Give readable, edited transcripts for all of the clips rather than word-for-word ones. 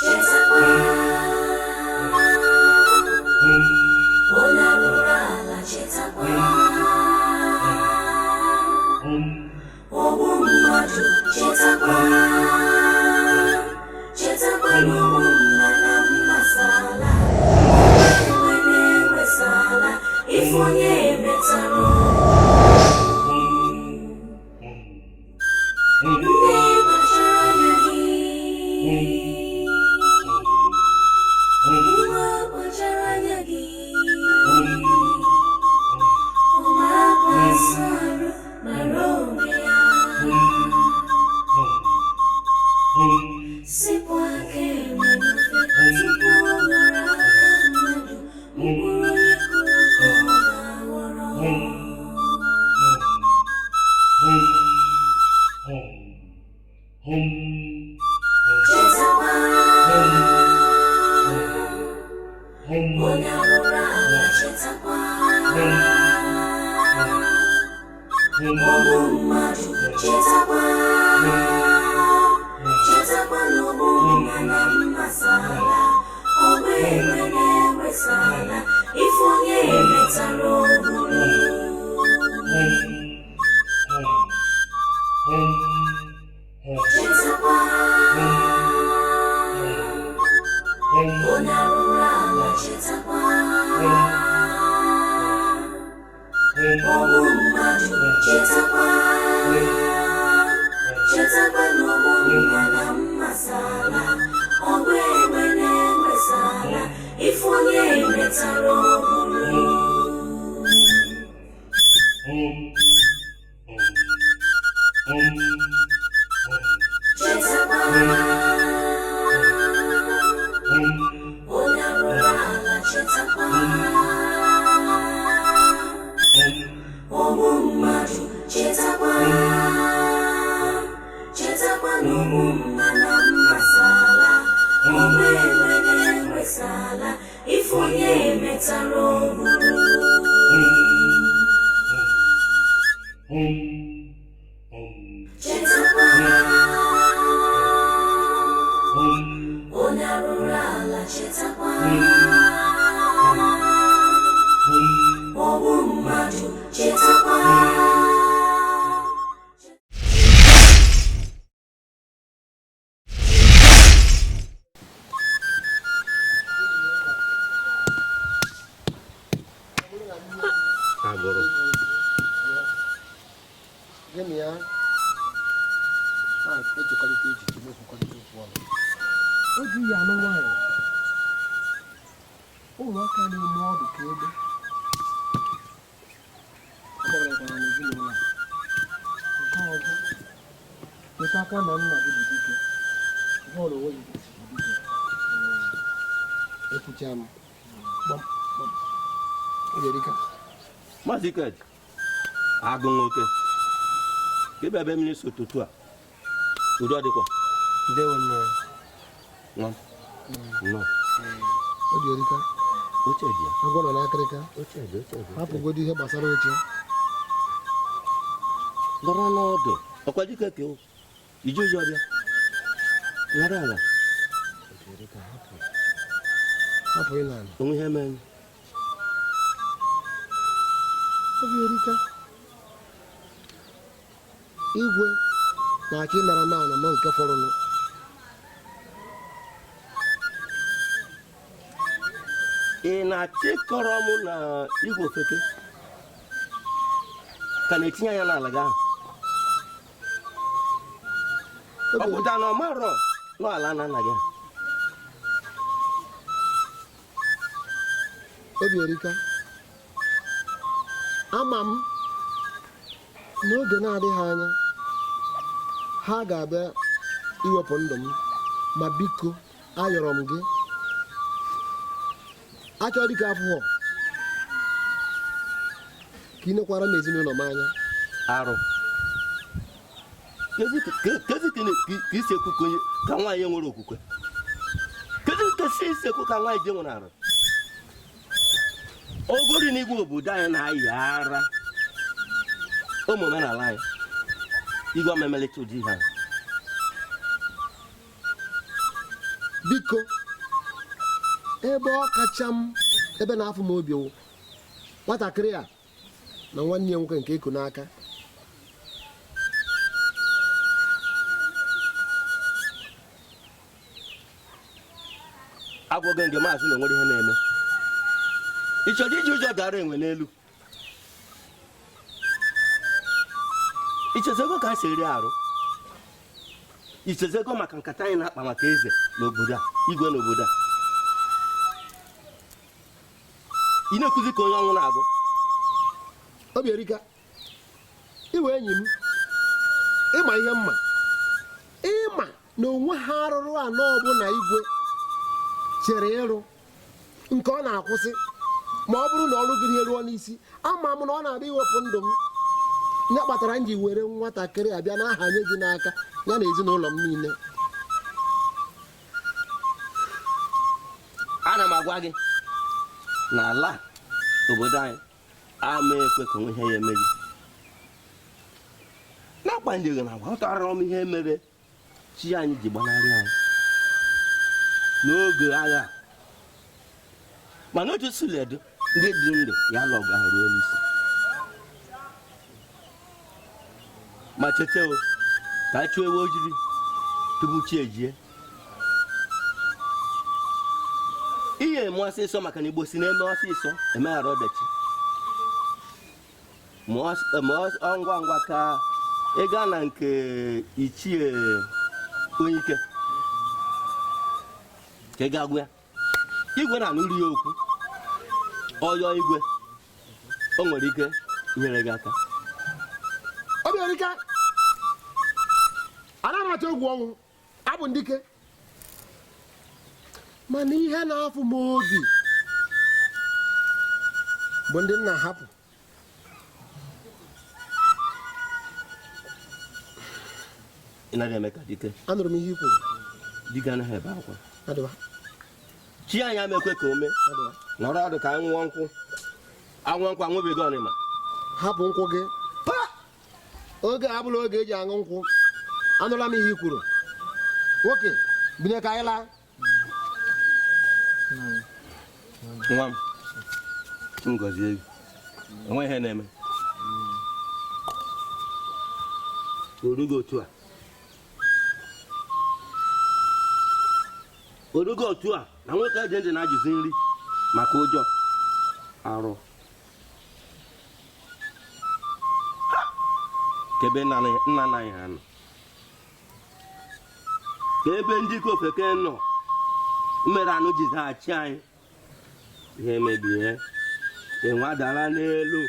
Chetakwa onye arụrụ ala, chetakwa ogbu mmadụ, chetakwa, chetakwa n'ogbu mma na mmasala enwe na-enwesala ife onye metara. Nne, kpachara anya gị. Nwa, kpachara anya gị. Ụmụaka asarụ mara onwe ya, sipụ aka enwe n'ofe tupu ọ ghọrọ aka mmadụ. Mkpụrụ onye kụrụ ka ọ ga-aghọrọ. Chetakwa onye arụrụ ala, chetakwa ogbu mmadụ, chetakwa, chetakwa na ogbu mma na mmasala ọgba enwe na-enwesala ife onye metara oburu. Chetakwa onye arụrụ ala, chetakwa ogbu mmadụ, chetakwa, chetakwa na ogbu mma na mmasala ọgba egbe na-enwesala ife onye metara oburu. Chetakwa onye arụrụ ala, chetakwa ogbu mmadụ, chetakwa, chetakwa na ogbu mma na mmasala ọgba egbe na-enwesala ife onye metara oburu. Chetakwa onye arụrụ ala, chetakwa ogbu mmadụ, chetakwa. Agụrụ. Gịnị ya na-echekọrịta echiche, na-ekwukọrịta okwu ọnụ oge iyi anụ nwaanyị, ụmụaka na-eme ọdụ ka egbe ọ gbagarakwara n'ezinụlọ a. Nke ọzọ, chetakwa na nna gị bụ dike, bọọlụ onwe gị bụ dike. Ekwucha m kpọm kpọm. Oge erika. Maazị Ikedi, agụ nwoke, ka ebe ebe mmiri so tutu a, udo adịkwa. Ndewo, nna. Nwa m, nnọọ. Oge erika. Oche dị ya. Agwọ nọ n'akịrịka. Oche dị, oche dị. Hapụgodo ihe gbasara oche. Nọrọ n'ọdụ ọkwa dike ka ije oji ọbịa nọrọ ala. Oge erika, hapụ, hapụ ịla ala. Onwe ihe mere. Oge erika. Igwe na-achọ ịnara naanị m nke fọrọnụ. Ị na-achịkọrọ m na igwe ofeke ka na-etinye anya n'ala gị ahụ? Ọ pụta na ọ marọ n'ala na nna gị ahụ. Obi erika. Ama m n'oge na-adịghị anya ha ga-abịa iwepụ ndụ m, ma biko, ayọrọ m gị, achọ dịka afụghọ ka ị nekwara m ezinụlọ m anya. Arụ. Kezi ka isi ekwu ka onye ka nwaanyị nwere okwukwe? Kezi ka isi ekwu ka nwaanyị ji nwere arụ? Ogori n'igwe obodo anyị na-ayị ara ụmụ omenala anyị igwe amemelite ụdị ihe a. Biko, ebe ọ kacha m ebe na-afụ m obi wụ nwatakịrị a na nwanne ya nwoke nke eku n'aka. Agwọghị nke maazị na onwere ihe na-eme. Ị chọrọ iji ụjọ dara enwe n'elu? Ichezego ka a si eri arụ? Ichezego maka nkata anyị na-akpa maka eze n'obodo a, igwe n'obodo a? Ị na-ekwuzi ka onye ọnwụ na-agụ? Obi erika, iwe enyi m, ịma ihe mma, ịma na onwe ha arụrụ anọ ọbụla igwe chere ịrụ nke ọ na-akwụsị ma ọ bụrụ na ọrụ gị ruo n'isi. Ama m na ọ na-abịa iwepụ ndụ m, ya kpatara m ji were nwatakịrị abịa na-ahanye gị n'aka ya na ezinụlọ m niile. Ana m agwa gị na ala obodo anyị ama ekwe ka onwe ihe ya emeri. N'agbanyeghị na aghọtara m ihe mere chi anyị ji gbanarị anyị n'oge agha, mana otu siledu ndị dị ndụ ya lọgụ ahụ ruo n'isi. Ma cheta o, ka a chụọ ewu ojiri tupu chi ejie. Ihe eme ọsịsọ maka na Igbo si na-eme ọsịsọ emeghara ọdachi. Ma ngwa ngwa ka ị gaa na nke ichie Onyeike ka ị gaa gwa ya igwe na-anụrụ ya okwu ọyọ igwe, o nwere ike nyere gị aka. Obi erika, anaghị m atụ egwu ọnwụ, abụ ndike, mana ihe na-afụ m obi bụ ndị nna hapụ. Ị naghị eme ka dike. Anụrụ m ihe i kwuru. Dike anaghị ebe akwa. Adịba. Chi anyị amekwe ka o mee. Nọrọ ọdụ ka anyị ṅụọ nkwụ. Anwụ nkwụ anwụbeghị ọnịma. Hapụ nkwụ gị. Oge abụla oge eji aṅụ nkwụ. Anụla m ihe i kwuru. Nwoke, binye ka anyị laa. Nwa m, m gọzie gị. Onwe ihe na-eme. Orugo otu a. Orugo otu a na nwoke dị ndụ na-ajụzi nri maka ụjọ arụ. Ka ebe nna nna anyị ha nọ, ka ebe ndị ofeke nọ mere anụ ji zaghachi anyị ihe mebie, enwe adara n'elu,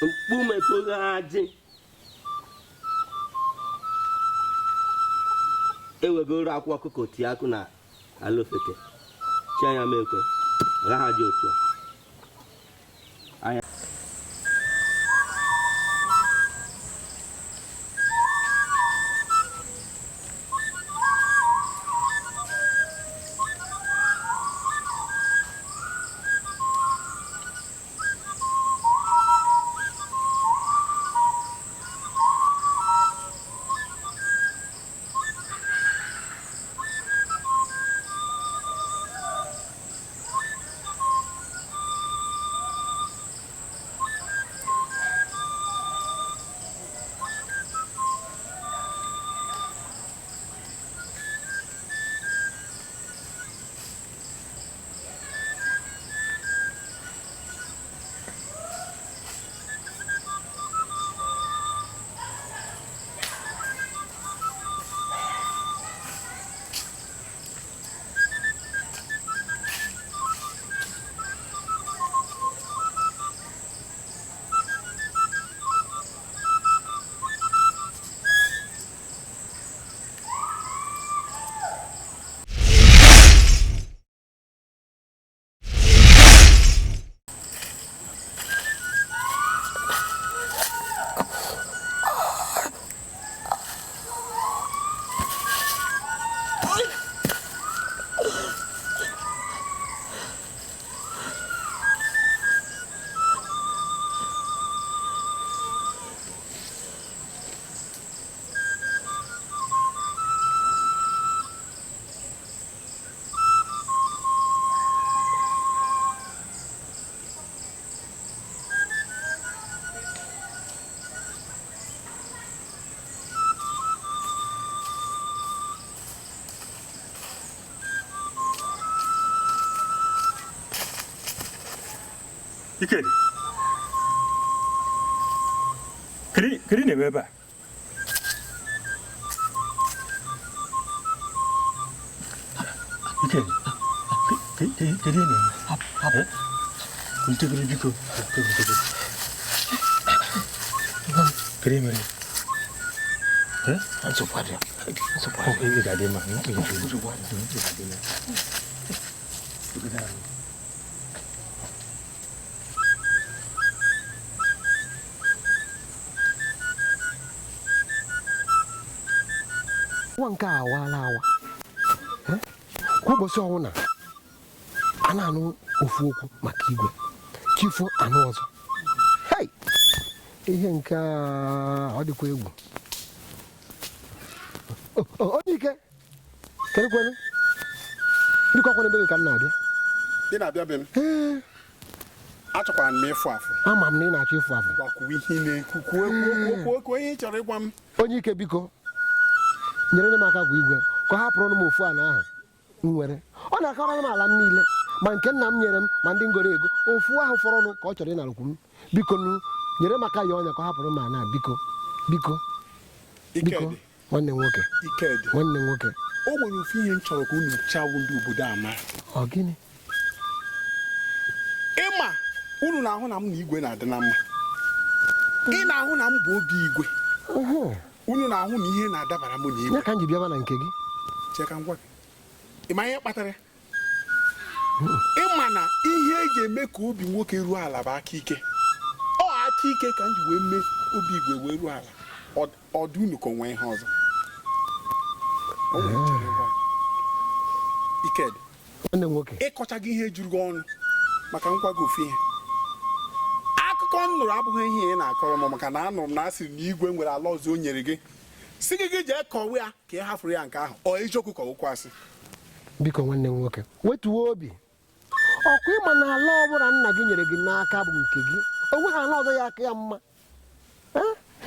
mkpu mepụghị ajị, ewegoro akwa ọkụkọ tie akụ na ala ofeke. Chi anya m ekwe agaghị adị otu a. Ikedi, kedu na-eme ebe a? Ikedi, kedu na-eme? Kulite biko, kulite. Kedu mere? Nsogbu adịghị. Nsogbu adịghị. Ị ga-adị mma. Ị ga-adị mma. Nwa nke a awaala awa. Kwa ụbọchị ọnwụ na a na-anụ ofu okwu maka igwe chifu anụ ọzọ. Hei! Ihe nke a ọ dịkwa egwu. Onye ike kerekwere biko ọkwa n'ebe gị ka m na-abịa. Ị na-abịa be m? Achọkwara m ịfụ afụ. Ama m na ị na-achọ ịfụ afụ. Gwakwuo ihe ị na-ekwu, kwuo ihe ị chọrọ ịgwa m. Onye ike biko nyere m aka gwa igwe ka ọ hapụrụ m ofu ala ahụ m nwere. Ọ na-akọrọ m ala m niile ma nke nna m nyere m ma ndị ngoro ego ofu ahụ fọrọnụ ka ọ chọrọ ịnarụkwu m. Biko nụ nyere m aka ya ọnya ka ọ hapụrụ m ala biko biko biko nwanne m nwoke. Nwanne m nwoke. O nwere ofu ihe m chọrọ ka unu chawu ndị obodo a mara. Ọ gịnị? Ịma unu na-ahụ na m na igwe na-adị na mma. Ị na-ahụ na m bụ obi igwe. Unu na-ahụ na ihe na-adabara m na igwe. Ya ka m ji bịaba na nke gị. Chee ka m gwa gị. Ị ma ihe kpatara ya? Ịma na ihe eji eme ka obi nwoke ruo ala bụ aka ike. Ọ aka ike ka m ji wee mee obi igwe wee ruo ala. Ọ dị unu ka o nwee ihe ọzọ. Ikedi, nwanne m nwoke, ịkọcha gị ihe juru gị ọnụ maka ngwa gị ofu ihe. Akụkọ m nụrụ abụghị ihe ị na-akọrọ m maka na anụrụ m na asịrị na igwe nwere ala ọzọ o nyere gị si gị gị jee kọwe ya ka ị hafụrụ ya nke ahụ. Ọ eziokwu ka okwu asị? Biko nwanne m nwoke, wetuo obi. Ọkwa ịma na ala ọbụla nna gị nyere gị n'aka bụ nke gị. O nweghị ala ọzọ ya aka ya mma.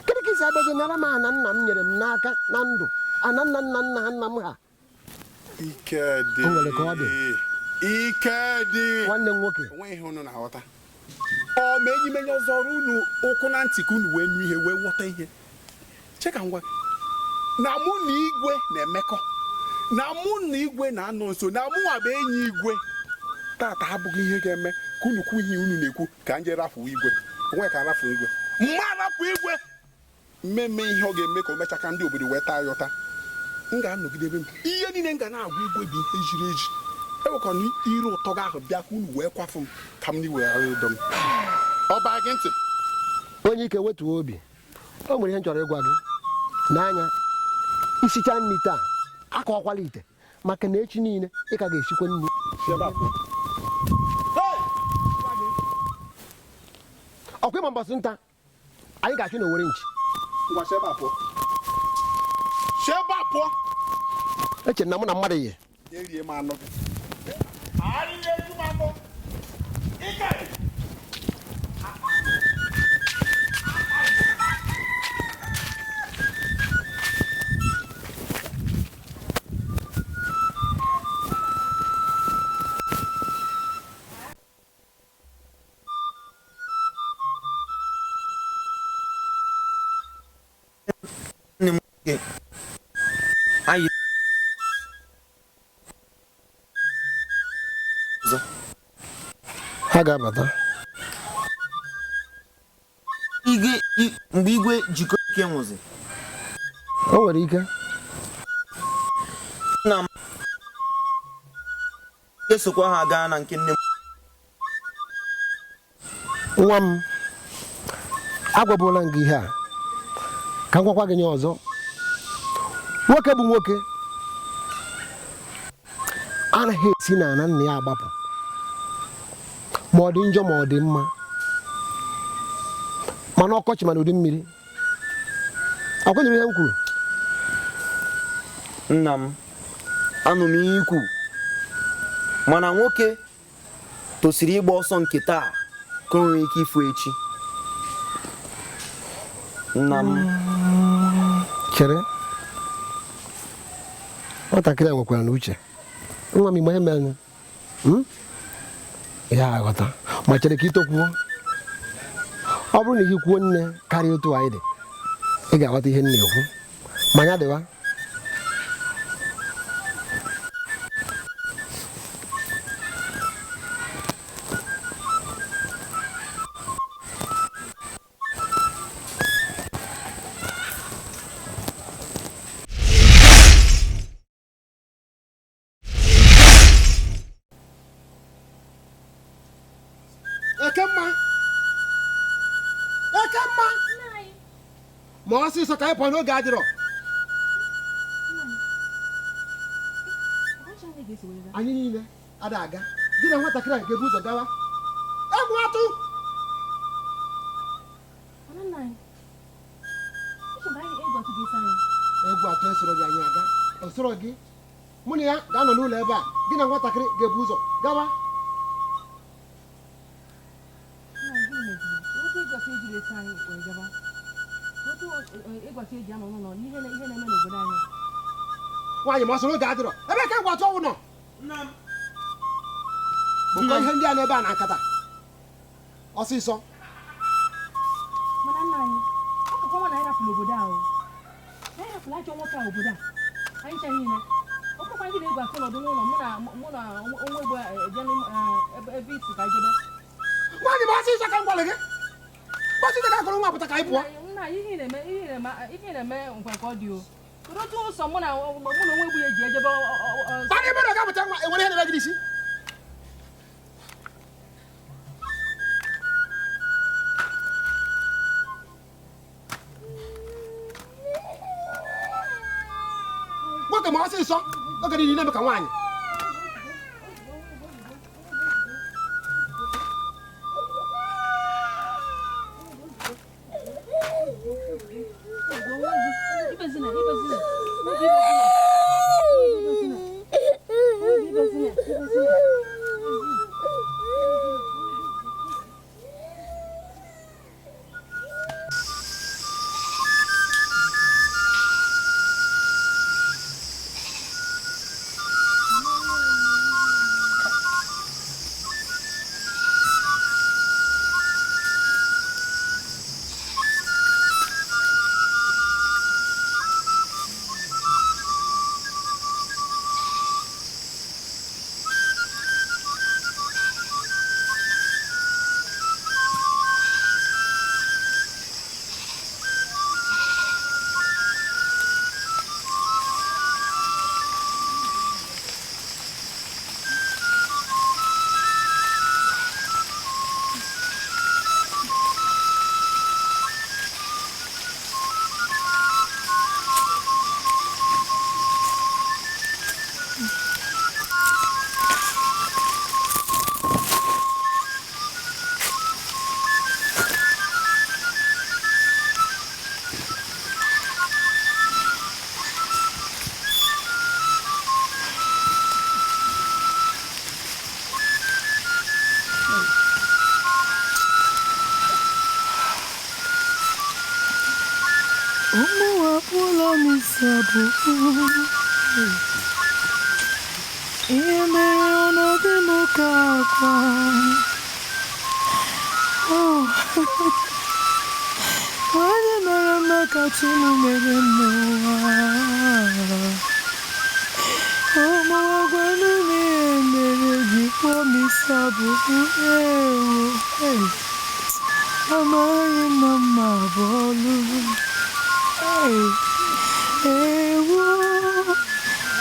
Kedu ka isi abịazi nara m ana nna m nyere m n'aka na ndụ ana nna nna nna nna m ha? Ikedi, O nwere ka ọ dị. Ikedi, nwanne m nwoke, onweghị ihe unu na-aghọta. Ọ ma enyi menye ọzọ ọrụ unu ụkwụ na ntị ka unu wee nụ ihe wee ghọta ihe. Che ka m gwa gị na mụ na igwe na-emekọ, na mụ na igwe na-anọ nso, na mụnwa bụ enyi igwe. Tata abụghị ihe ga-eme ka unu kwuo ihe unu na-ekwu ka m jee rafuo igwe. Onwe ka rafuo igwe, mma rapụ igwe mmemme ihe ọ ga-eme ka o mechaa ka ndị obodo wee taa ya ụta. M ga-anọgide ebe m. Ihe niile m ga na-agwa igwe bụ ihe ziri ezi. Ewekwana iru ụtọ gị ahụ bịa ka unu wee kwafu m ka m n'iweghara ịdọ m. Ọ baa gị ntị. Onye ike, wetuo obi. O nwere ihe m chọrọ ịgwa gị. N'anya isicha nri taa akọwakwala ite maka na echi niile ị ka ga-esikwa nri. Ọkwa ịma mbọsị nta anyị ga-achụ na owere nchi. Ngwa si ebe a pụọ. Si ebe a pụọ. Eche na mụ na mmadụ yi. Erie m anụ gị. Anyị na-eju m afọ. Ike! Nwanne m nwoke, anyị ọzọ. Ha ga-abata. Mgbe igwe jikọ ike nwụzi. O nwere ike. Nna m esokwa ha gaa na nke nne m. Nwa m, agwabụla m gị ihe a ka m gwakwa gị nye ọzọ. Nwoke bụ nwoke anaghị esi n'ala nna ya agbapụ, ma ọ dị njọ ma ọ dị mma, mana ọkọchị mana ụdị mmiri. Ọ kwenyere ihe m kwuru? Nna m, anụ m ihe ikwu, mana nwoke tosiri ịgba ọsọ nke taa ka o nwee ike ifu echi. Nna m, chere, nwatakịrị a nwekwara n'uche. Nwa m, igbe ihe mere ya aghọta, Ma chere ka itokwuo. Ọ bụrụ na ihe kwuo nne karịa otu anyị dị, ị ga-aghọta ihe m na-ekwu. Ma ya dịwa. Ekemma! Ekemma! Ma ọsịsọ ka anyị pụọ n'oge adịrọ. Anyị niile ada aga. Gị na nwatakịrị a ga-ebu ụzọ gawa. Egwu atụ! Egwu atụ esoro gị anyị aga. O soro gị. Mụ na ya ga-anọ n'ụlọ ebe a. Gị na nwatakịrị ga-ebu ụzọ gawa. Nwaanyị ma ọ soro oge adịrọ. Ebe ka egwu atụ ọnwụ nọ. Bụkọ ihe ndị a n'ebe a na nkata. Ọsịsọ. Mana nna anyị, ọ kakwa nwa na anyị rapụrụ obodo ahụ. Anyị rapụrụ ajọ nwoke a obodo a. Anyị ncha niile. Ọ bụrụkwa ndị na-egwu atụ nọdụ n'ụlọ mụ na onwe egbe eje ebe isi ka jebe. Nwaanyị ma ọsịsọ ka m gwara gị. Ọsịsọ ka akụrụ nwa pụta ka anyị pụọ. Nna ihe na-eme nkwe ka ọ dị o. Kedu otu ụsọ mụ na onwe egbu ya eji ejebe. Gbara ebe na ọ ga-apụta nwa enwere ihe na-eme gị n'isi. Nwoke ma ọsịsọ oge niile na-eme ka nwaanyị. Ihe mere ọnọdụ m ka akwa. Onye mere mma ka chi m mere m n'ụwa. Ụmụ gwanụ m ihe mere ji kpọọ m isi abụbụ ewo. Amaghị m na mma bụ ọlụ. Ewo,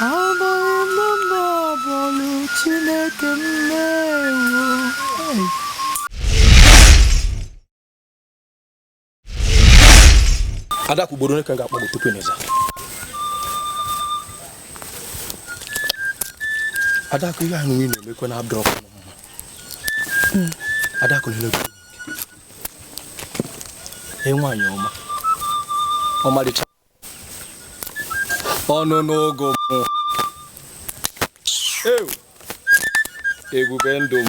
amaghị m na mma bụ ọlụ Chineke m na-ewo. Adakụ ugboro ole ka m ga-akpọ gị tupu ị na-eza? Adakụ ihe ahụ ị na-emekwa na abdọ ọkụ mma. Adakụ na-ele gị nwaanyị ọma ọmarịcha ọnụ n'ogo mụ ebube ndụ m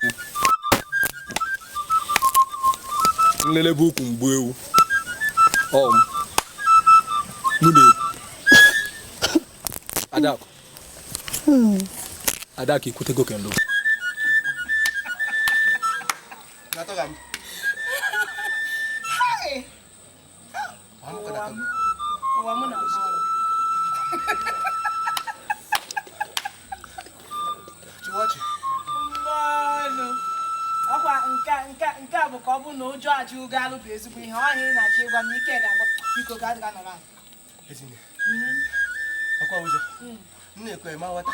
nlelebe ukwu mgbu ewu ọ m mụ na-ekwu. Adakụ Adakụ ikwutego kendo. Atọga m. Hey! Ọ mụ kọdata m. Ụwa mụ na mbụ. Chịwa ọchị. Mmanụ. Ọkwa nke a- nke a- nke a bụ ka ọ bụ na ụjọ achị ụgo alụ bụ ezigbo ihe ọhịa ị na-achọ ịgwa m na ike ga-agba biko ga adịga nọrọ ala. Ezinne. Ọkwa ụjọ. M na-ekwe ma ghọta.